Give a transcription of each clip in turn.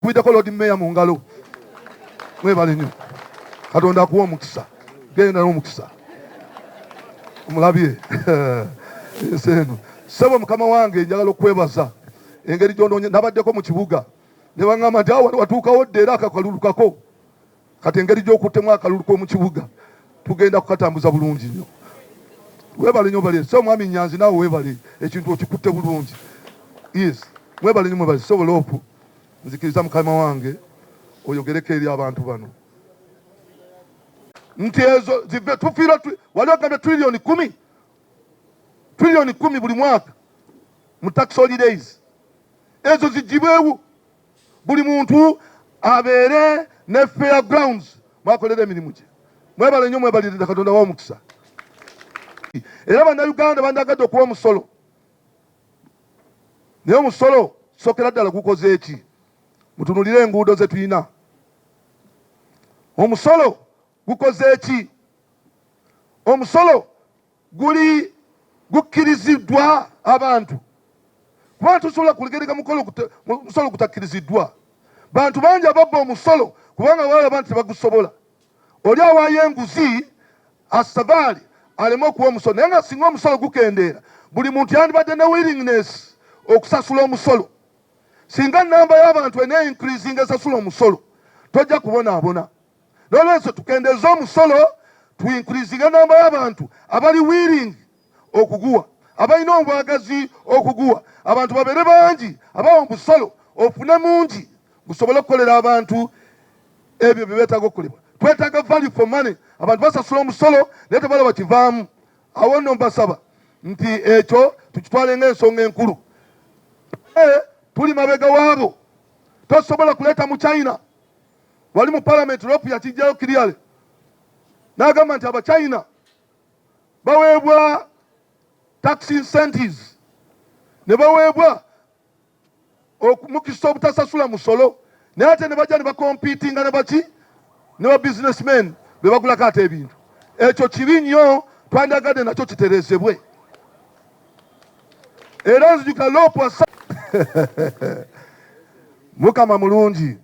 Mwandikubiddeko Lord Mayor mu ngalo. Mwebale nnyo. Katonda akuwa omukisa. Genda n'omukisa. Omulabye ensi eno. Ssebo mukama wange, njagala okwebaza engeri gy'onoonye. Nabaddeko mu kibuga ne baŋŋamba nti awo watuukawo dda era akakalulu kako. Kati engeri gy'okuttemu akalulu k'omu kibuga tugenda kukatambuza bulungi nnyo. Webale nnyo bale. So mwami Nyanzi, naawe webale, ekintu okikutte bulungi. Yes, mwebale nnyo, mwebale. So LOP, nzikiriza mukama wange oyogereko eri abantu bano nti ezo zive tufiirwa. Wali ogambye 10 trillion, 10 trillion buli mwaka mu tax holidays. Ezo zigibwewo, buli muntu abeere ne fair grounds mwakolera emirimu gye. Mwebale nnyo, mwebalirira. Katonda wa omukisa. Era Bannayuganda bandagadde okuwa omusolo, naye omusolo sokera ddala gukoze eki? Mutunulire enguudo ze tulina. Omusolo gukoze eki? Omusolo guli gukkiriziddwa abantu, kuba tusobola kulegereka musolo gutakkiriziddwa. Bantu bangi ababba omusolo kubanga balaba nti tebagusobola. Oli awaayo enguzi asavaali aleme okuwa omusolo, naye nga singa omusolo gukendeera, buli muntu yandibadde ne willingness okusasula omusolo. Singa namba y'abantu ene increasing esasula omusolo, tojja kubonaabona. Nolwekyo tukendeeze omusolo, tuincreasinga enamba y'abantu abali willing okuguwa, abalina obwagazi okuguwa. Abantu babeere bangi abawa omusolo, ofune mungi gusobole okukolera abantu ebyo bye beetaaga okukolebwa. Twetaaga value for money. Abantu basasula omusolo naye tebalaba kivaamu. Awo nno mbasaba nti ekyo tukitwale ng'ensonga enkulu. Tuli mabega waabo. Tosobola kuleeta mu China. Wali mu Parliament, LOP yakijjayo clearly n'agamba nti Abachina baweebwa tax incentives ne baweebwa omukisa obutasasula musolo, naye ate ne bajja ne bacompetinga ne baki, ne ba businessmen be bagulako ate ebintu. Ekyo kibi nnyo, twandyagadde nakyo kiterezebwe. Era nzijuka LOP asa. Mukama mulungi.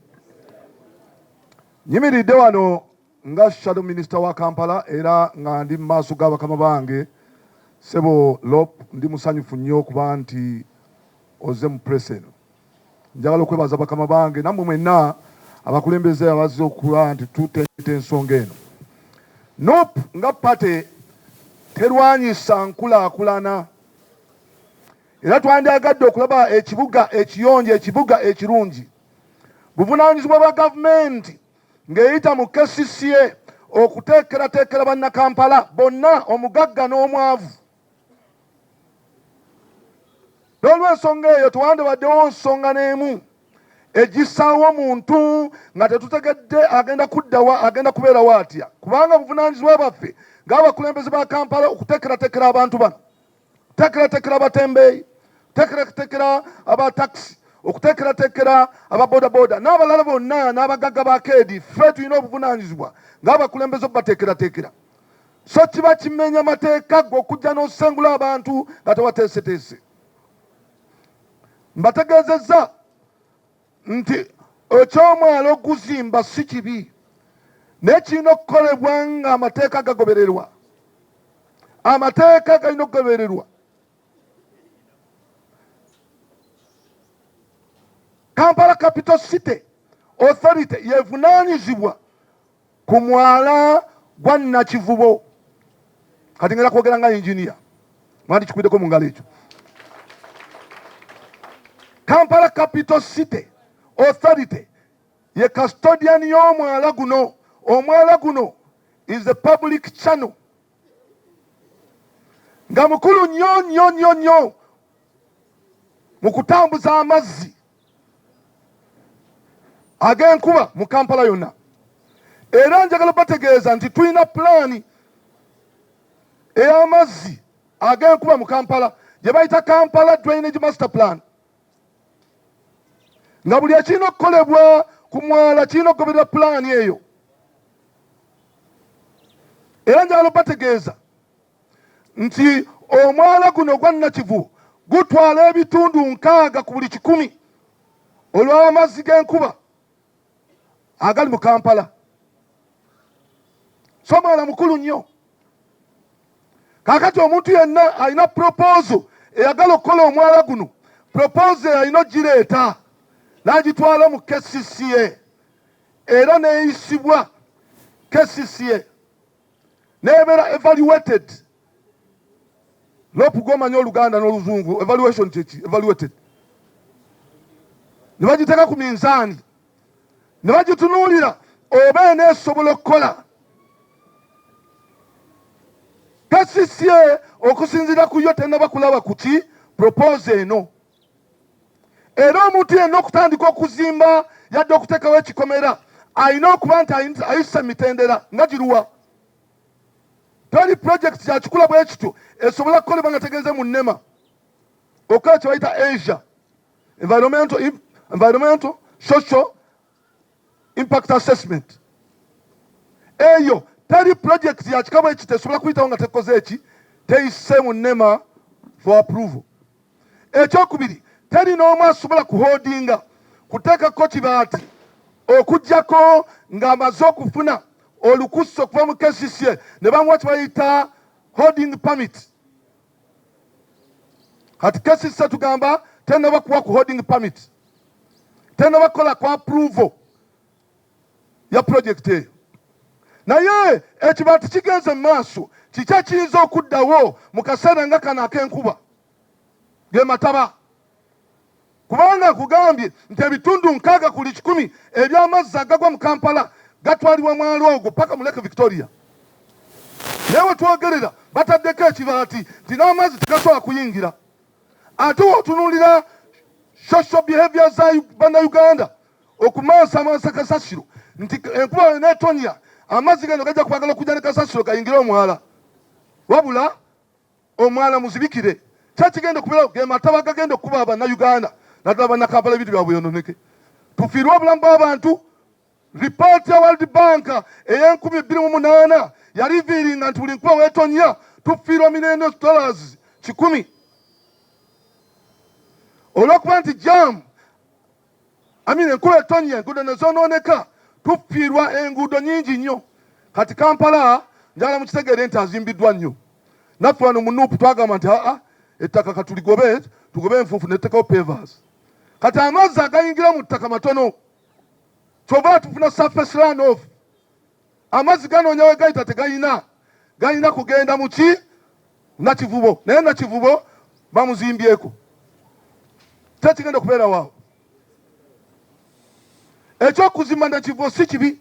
Nyimiridde wano nga shadow minister wa Kampala era nga ndi mu maaso g'abakama bange. Sebo LOP, ndi musanyufu nnyo okuba nti oze mu press eno. Njagala okwebaza bakama bange nammwe mwenna abakulembeze abazze okuba nti tutenta ensonga eno. NUP nga party terwanyisa nkulaakulana, era twandyagadde okulaba ekibuga ekiyonjo, ekibuga ekirungi. Buvunaanyizibwa bwa gavumenti ng'eyita mu KCCA okuteekerateekera Bannakampala bonna, omugagga n'omwavu. N'olwensonga eyo tewandibaddewo nsonga n'emu egisaawo muntu nga tetutegedde agenda kuddawa, agenda kubeerawo atya, kubanga obuvunaanyizibwa bwaffe ng'abakulembeze ba Kampala okuteekerateekera abantu bano, okuteekerateekera abatembeeyi, okuteekerateekera abatakisi, okuteekerateekera ababodaboda n'abalala bonna n'abagagga ba keedi. Ffe tulina obuvunaanyizibwa ng'abakulembeze obubateekerateekera. So kiba kimenya mateeka gwe okujja n'osengula abantu nga tewateeseteese. Mbategeezezza nti ekyomwalo oguzimba si kibi, naye kirina okukolebwa nga amateeka gagobererwa. Amateeka galina okugobererwa. Kampala Capital City Authority yevunaanyizibwa ku mwala gwa Nakivubo. Kati ngenda kwogera nga engineer, mwandikikubiddeko mu ngalo ekyo. Kampala Capital City Authority ye custodian y'omwala guno. Omwala guno is a public channel nga mukulu nnyo nnyo nnyo nnyo mu kutambuza amazzi ag'enkuba mu Kampala yonna. Era njagala bategeeza nti tulina pulaani ey'amazzi ag'enkuba mu Kampala gye bayita Kampala Drainage Master Plan, nga buli ekirina okukolebwa ku mwala kirina okugoberera pulaani eyo. Era njagala obategeeza nti omwala guno ogwa Nakivubo gutwala ebitundu 60 ku buli 100 olw'amazzi g'enkuba. Agali mu Kampala. So mwala mukulu nnyo. Kaakati omuntu yenna alina proposal eyagala okukola omwala guno, proposal alina ogireeta n'agitwala mu KCCA era n'eyisibwa KCCA n'ebeera evaluated. Lopu gw'omanyi Oluganda n'Oluzungu, evaluation kyeki? Evaluated ne bagiteeka ku minzaani ne bagitunuulira oba eneesobola okukola. KCCA okusinziira ku yo tennaba kulaba ku ki proposal eno, era omuntu yenna okutandika okuzimba yadde okuteekawo ekikomera alina okuba nti ayisa emitendera nga giruwa. Teri project ya kikula bwe kityo esobola kukolebwa nga tegenze mu NEMA okukola kye bayita ESIA, environmental social impact assessment. Eyo teri project ya kika bwe kityo esobola kuyitawo nga tekoze eki, teyise mu NEMA for approval. Ekyokubiri, teri n'omu asobola kuholdinga kuteekako kibaati okuggyako ng'amaze okufuna olukusa okuva mu KCCA ne bamuwa kye bayita holding permit. Kati KCCA tugamba tennaba kuwa ku holding permit, tennaba kukola ku approval ya project eyo, naye ekibaati kigenze mu maaso. Kiki ekiyinza okuddawo mu kaseera nga kano ak'enkuba? Ge mataba, kubanga nkugambye nti ebitundu 60% eby'amazzi agagwa mu Kampala gatwalibwa mwalo ogwo paka mu Lake Victoria. Naye we twogerera bataddeko ekibaati nti n'amazzi tegasobola kuyingira. Ate w'otunuulira social behavior za Bannayuganda okumansamansa kasasiro, nti enkuba yonna etonya, amazzi gano gajja kwagala okujja ne kasasiro gayingire omwala, wabula omwala muzibikire. Kyekigenda okubeerawo ge mataba gagenda okukuba Bannayuganda, naddala Bannakampala, ebintu byabwe byononeke, tufiirwe obulamu bw'abantu. Ripooti ya World Bank ey'e 2008 yaliviiringa nti buli nkuba weetonya tufiirwa million dollars 100, olw'okuba nti jam, I mean, enkuba etonya enguudo ne zoonooneka, tufiirwa enguudo nyingi nnyo. Kati Kampala njagala mukitegeere nti azimbiddwa nnyo. Naffe wano mu NUP twagamba nti aa, ettaka katuligobe, tugobe enfuufu netuteekawo pavers. Kati amazzi agayingira mu ttaka matono, kyova tufuna surface run off. Amazzi ganoonya we gayita, tegayina, gayina kugenda muki? Nakivubo. Naye Nakivubo bamuzimbyeko, tekigenda okubeera waawo. Ekyokuzimba Nakivubo si kibi,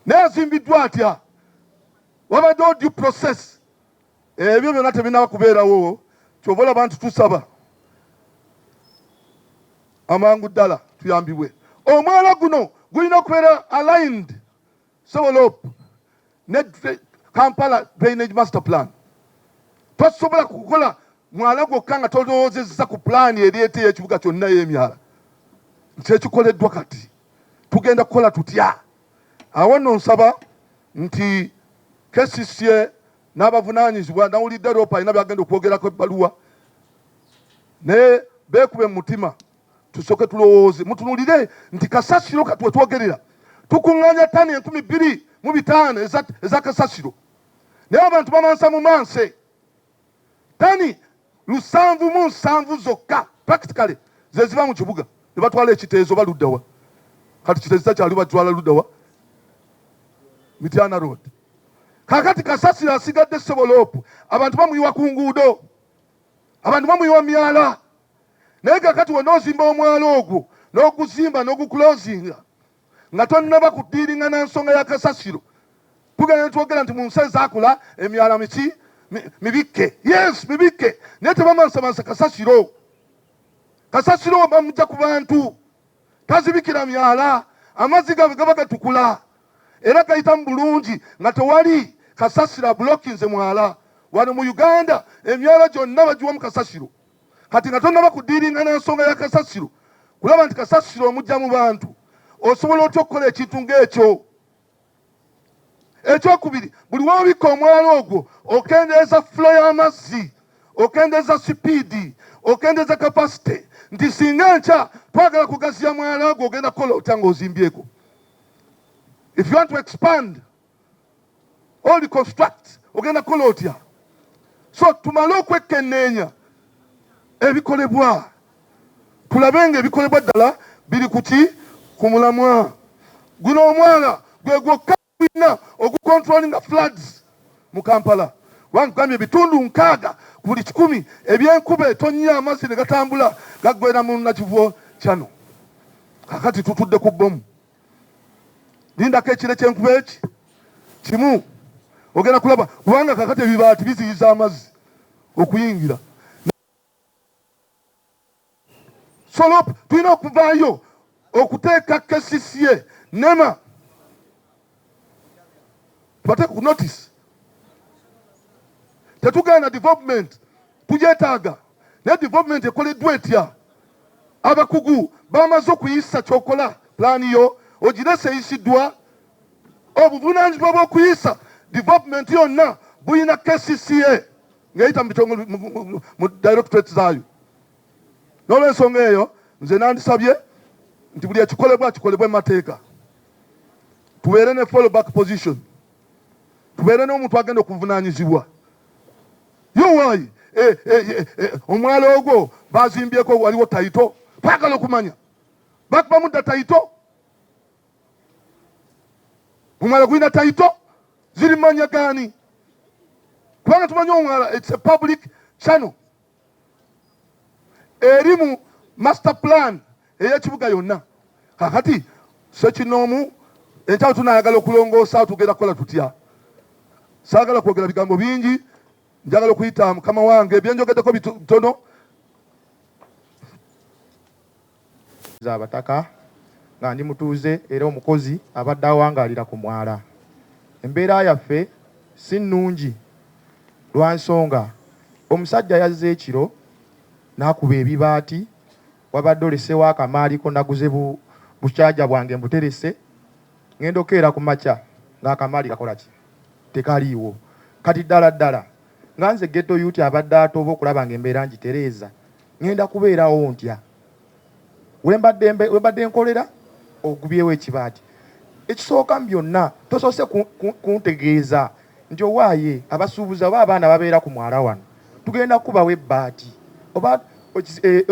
naye azimbiddwa atya? Wabaddewo due process? Ebyo byonna tebinaba kubeerawo. Kyova olaba nti tusaba amangu ddala tuyambibwe. Omwala guno gulina okubeera aligned sobolop ne Kampala Drainage Master Plan. Tosobola kukola mwala gwokka nga tolowoozezza ku pulaani ereeta ey'ekibuga kyonna ey'emyala. Kyekikoleddwa kati tugenda kukola tutya? Awo nno nsaba nti KCCA n'abavunaanyizibwa, nawulidde Ropa alina byagenda okwogerako ebbaluwa, naye beekube mu mutima, tusooke tulowooze, mutunulire nti kasasiro kati wetwogerera tukuŋŋaanya tani 2005 eza kasasiro, naye abantu bamansa mu manse tani 770 zokka practically ze ziba mu kibuga, ne batwala ekiteezo baluddawa. Kati Kiteezi takyali, batwala luddawa? Mityana Road. Kakati kasasiro asigadde seboloopu, abantu bamuyiwa ku nguudo, abantu bamuyiwa myala. Naye kakati wonna ozimba omwala ogwo n'oguzimba n'ogukulozinga nga tonnaba kudiiringa na nsonga ya kasasiro. Tugenda netwogera nti mu nsi ezaakula emyala miki? Mibikke. Yes, mibikke, naye tebamansamansa kasasiro. Kasasiro bamujja ku bantu, tazibikira myala. Amazzi gaabwe gaba gatukula era gayitamu bulungi nga tewali kasasiro abulokinze mwala. Wano mu Uganda emyala gyonna bagiwamu kasasiro. Kati nga tonnaba kudiiringa na nsonga ya kasasiro, kulaba nti kasasiro omujja mu bantu, osobola otya okukola ekintu ng'ekyo? Ekyokubiri, buli wobikka omwala ogwo okendeeza flow y'amazzi, okendeeza sipiidi, okendeeza capacity, nti singa enkya twagala kugaziya mwala ogwo, ogenda kukola otya ng'ozimbyeko? If you want to expand or reconstruct, ogenda kukola otya? So tumale okwekkenneenya ebikolebwa, tulabe nga ebikolebwa ddala biri kuki ku mulamwa guno. Omwala gwe gwokka gwina ogucontrollinga floods mu Kampala, kubanga kugambye ebitundu 60 ku buli 100 ebyenkuba etonnya, amazzi ne gatambula gaggwera mu Nakivubo Channel. Kakati tutudde ku bbomu, lindako ekire kyenkuba eki kimu ogenda kulaba, kubanga kakati ebibaati biziyiza amazzi okuyingira. Solop tulina okuvaayo okuteeka KCCA, NEMA, tubateeke ku notice. Tetugaana development, tugyetaaga, naye development ekoleddwa etya? Abakugu bamaze okuyisa kyokola, pulaani yo ogirese eyisiddwa. Obuvunaanyizibwa bw'okuyisa development yonna buyina KCCA ng'eyita mu bitongole, mu directorate zaayo. N'olwensonga eyo, nze nandisabye nti buli ekikolebwa kikolebwe mu mateeka, tubeere ne fall back position, tubeere n'omuntu agenda okuvunaanyizibwa. Yowaayi omwala ogwo bazimbyeko, waliwo title, twagala okumanya bakubamu dda title. Omwala gulina title, ziri manya gaani? Kubanga tumanyi omwala, it's a public channel eri mu master plan ey'ekibuga yonna. Kakati sekinoomu enkyawo tunayagala okulongoosa, tugenda kukola tutya? Saagala kwogera bigambo bingi, njagala okuyita mukama wange, byenjogeddeko bitono. Abataka, nga ndi mutuuze era omukozi abadde awangaalira ku mwala. Embeera yaffe si nnungi lwa nsonga omusajja yazze ekiro n'akuba ebibaati. Wabadde olesewo akamaaliko, naguze bukyajja bwange mbuterese, ngenda okeera ku makya ng'akamaali kakola ki? Tekaliiwo. Kati ddala ddala nga nze ghetto youth abadde atoba okulaba nga embeera ngitereeza, ngenda kubeerawo ntya? Wembadde nkolera ogubyewo ekibaati. Ekisooka mu byonna, tosoose kuntegeeza nti owaaye abasuubuzi oba abaana babeera ku mwala wano tugenda kubawo ebbaati oba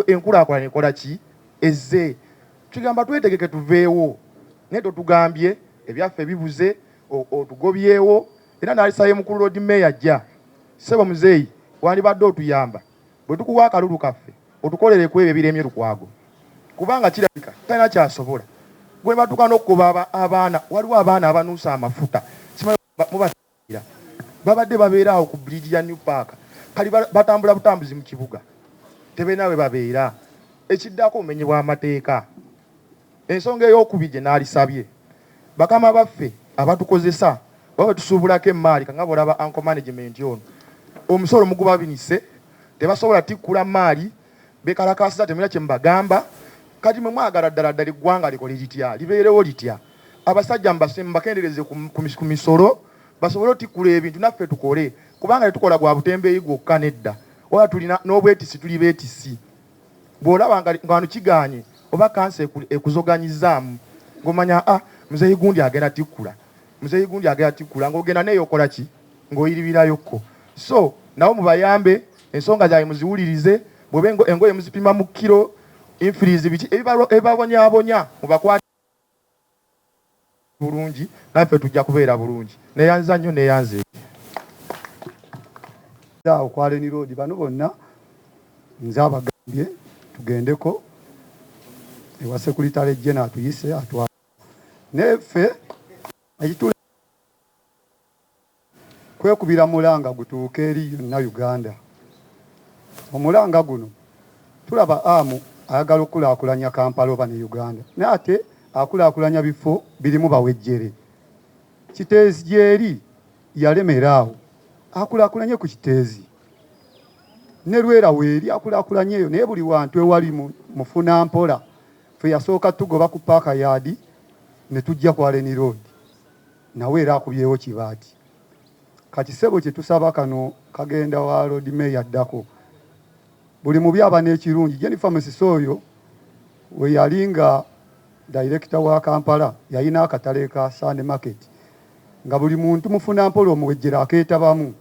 enkulaakulana ekola ki ezze, tugamba twetegeke tuveewo, naye totugambye ebyaffe bibuze, otugobyewo. Era nalisaye mukulu Lord Mayor ajja, ssebo muzeeyi, wandibadde otuyamba bwe tukuwa akalulu kaffe, otukolere ku ebyo ebiremye Lukwago, kubanga kirabika talina kyasobola. Gwe batuuka n'okugoba abaana, waliwo abaana abanuusa amafuta, simanyi mubategeera, babadde babeera awo ku bridge ya New Park, kali batambula butambuzi mu kibuga, tebeena we babeera. Ekiddako, obumenyi bw'amateeka. Ensonga ey'okubiri gye naalisabye bakama baffe abatukozesa oba betusuubulako emaali, kanga bolaba anko management ono, omusolo mugubabinise, tebasobola tikkula maali, bekalakasiza, temulina kye mubagamba. Kati mwe mwagala ddala ddala eggwanga likole litya, libeerewo litya? Abasajja mubakendereze ku misolo basobole otikkula ebintu, naffe tukole, kubanga tetukola gwa butembeeyi gwokka, nedda, oba tulina n'obwetisi, tuli beetisi. Bw'olaba nga wano kiganye oba kansa ekuzoganyizaamu, ng'omanya a muzeeyi gundi agenda tikkula, muzeeyi gundi agenda tikkula, ng'ogenda neeyo okola ki, ng'oyiribirayokko. So nabo mubayambe, ensonga zaabwe muziwulirize. Bw'oba engoye muzipima mu kiro, infirizi, biki ebibabonyabonya, mubakwate bulungi, naffe tujja kubeera bulungi. Neyanza nnyo, neyanze. Awo ku Allen Road, bano bonna nze abagambye tugendeko ewa Secretary General atuyise atwala, naye ffe ekitule kwekubira mulanga gutuuke eri yonna Uganda. Omulanga guno tulaba amu ayagala okukulaakulanya Kampala oba ne Uganda, naye ate akulaakulanya bifo birimu bawejjere. Kiteezi gyeri yalemera awo, akulaakulanye ku Kiteezi, ne Lwera weeri akulaakulanye eyo, naye buli wantu ewali mufuna mpola. Ffe yasooka tugoba ku Paaka Yaadi ne tujja ku Allen Road, nawe era akubyewo kibaati. Kati ssebo, kye tusaba kano kagenda wa Lord Mayor addako, buli mubi aba n'ekirungi. Jennifer Musisi oyo we yali nga Dayirekita wa Kampala yalina akatale ka Sunday Market nga buli muntu mufuna mpola omuwejjera akeetabamu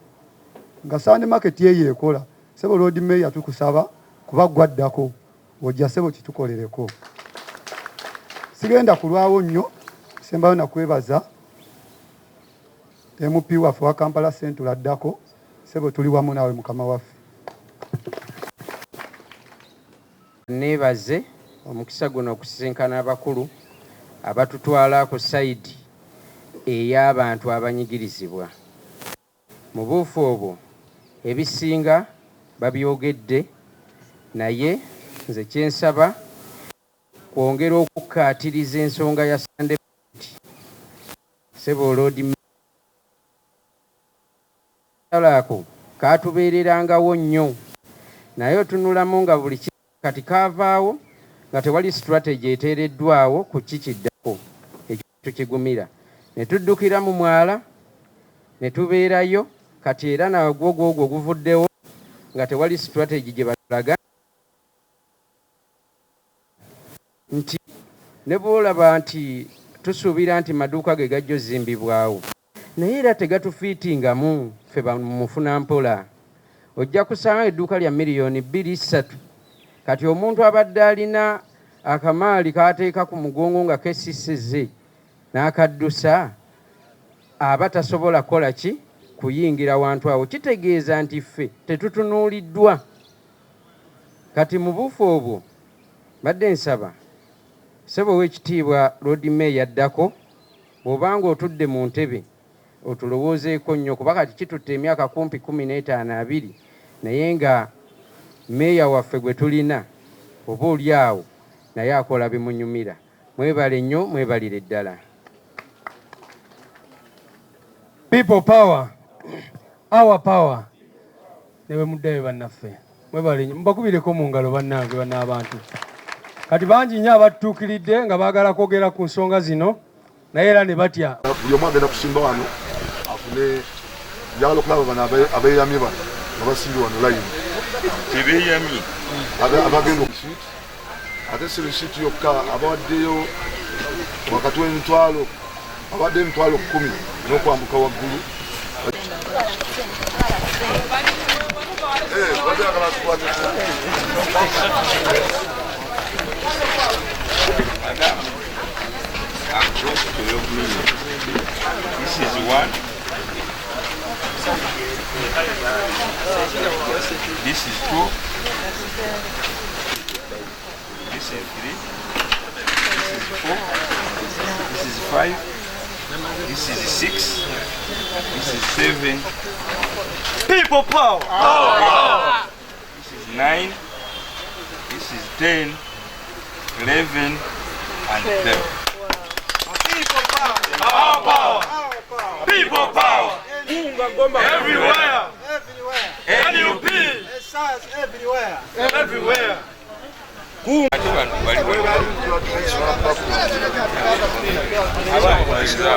nga Sunday Market eyo ekola. Ssebo Lord Mayor, tukusaba kuba gwaddako ojja ssebo kitukolereko. Sigenda kulwawo nnyo, sembayo nakwebaza MP waffe wa Kampala Central addako. Ssebo tuli wamu naawe mukama waffe. Neebaze omukisa guno okusisinkana abakulu abatutwala ku sayidi ey'abantu abanyigirizibwa. Mu buufu obwo ebisinga babyogedde, naye nze kyensaba kwongera okukkaatiriza ensonga ya Sunday Market. Ssebo Lord ako kaatubeererangawo nnyo, naye otunulamu nga buli kati kaavaawo nga tewali strategy eteereddwawo ku kikiddako. Ekyo tukigumira ne tuddukira mu mwala ne tubeerayo kati, era nagwo gwogwo guvuddewo nga tewali strategy gye batulaga nti ne bw'olaba nti tusuubira nti maduuka ge gajja ozimbibwawo, naye era tegatufiitingamu ffe bamufuna mpola. Ojja kusanga edduuka lya miliyoni 2-3. Kati omuntu abadde alina akamaali k'ateeka ku mugongo nga kesisize n'akaddusa, aba tasobola kukola ki kuyingira wantu awo. Kitegeeza nti ffe tetutunuuliddwa. Kati mu buufu obwo mbadde nsaba ssebo ow'ekitiibwa Lord Mayor addako, bw'obanga otudde mu ntebe, otulowoozeeko nnyo, kuba kati kitutte emyaka kumpi 15-20, naye nga meeya waffe gwe tulina oba oli awo naye akola bimunyumira. Mwebale nnyo, mwebalire ddala. People power, our power. Ne bwe muddayo bannaffe, mwebale nnyo, mubakubireko mu ngalo bannange bannaabantu. Kati bangi nnyo abatutuukiridde nga baagala kwogera ku nsonga zino, naye era ne batya. Buli omu agenda kusimba wano afune. Njagala okulaba bano abeeyamye bano nga basimbye wano layini. Tebeyamye. Abagenda receipt, ate si receipt yokka, abawaddeyo wakati w'emitwalo, abadde 100,000 n'okwambuka waggulu. Eh, badde ayagala tukwate. Madam, I'm brought 12 million. This is one. This is two. This is three. This is four. This is five. This is six. This is seven. People power. This is nine. This is 10, 11, and 12. People power. Power. People power. Everywhere. Everywhere. NUP. SARS everywhere. Everywhere. Ate bano bali wano. Abaawuliriza.